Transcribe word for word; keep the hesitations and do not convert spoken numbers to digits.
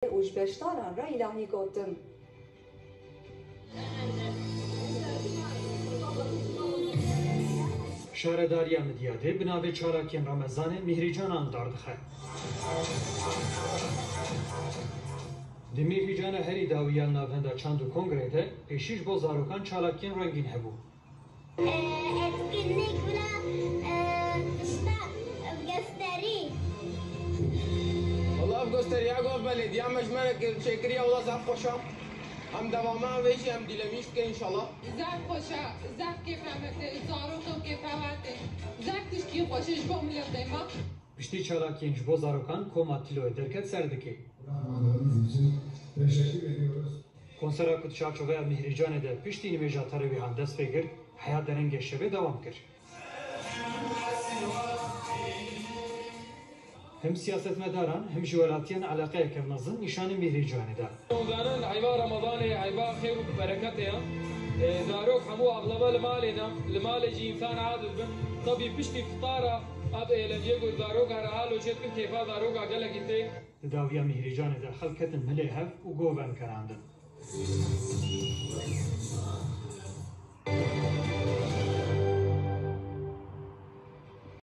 û ji beşdaran re îlahî gotin. Şaredariya Midyadê bi navê Çalakiyên Remezanê mîhrîcana li dar dixe. Di mîhrîcana herî dawî ya li navenda çand û kongrê de pêşî ji bo zarokan çalakiyên rengîn hebû. Etkinlik bila tişta gösteri. Valla ev gösteriya gov belediya me ji me re kir, çêkiriye, valla zaf xweş e. Em dewama vê jî em dîlemîş bikin înşallah. Zaf xweş e, zaf kêfemek e, zarokan kêfemek e. Zaf tiştî xweş e ji bo miletê me. Piştî çalakiyên ji bo zarokan koma Tiloyê derket Serdikê. Teşekkür ediyoruz. Konsera ku di çarçoveya Mîhrîcanê de piştî nimêja terewihan dest pê kir, heya derengê şevê dewam kir. Him siyasetmedaran, him jî welatiyên eleqeyeke mezin nîşanî Mîhrîcanê da. Hûn zanin, eyva Ramadanê, eyva xêr û bereketê ye. E, zarok hemû axlama li malê ne, li malê jî însan aciz bin. Tabî piştî fitara ev eğlenceyê ku zaroka re alo çêdikin, kêfa zaroka gelekî tê. Di dawiya Mîhrîcanê de xelk ketin milê hev û gov vengerandin.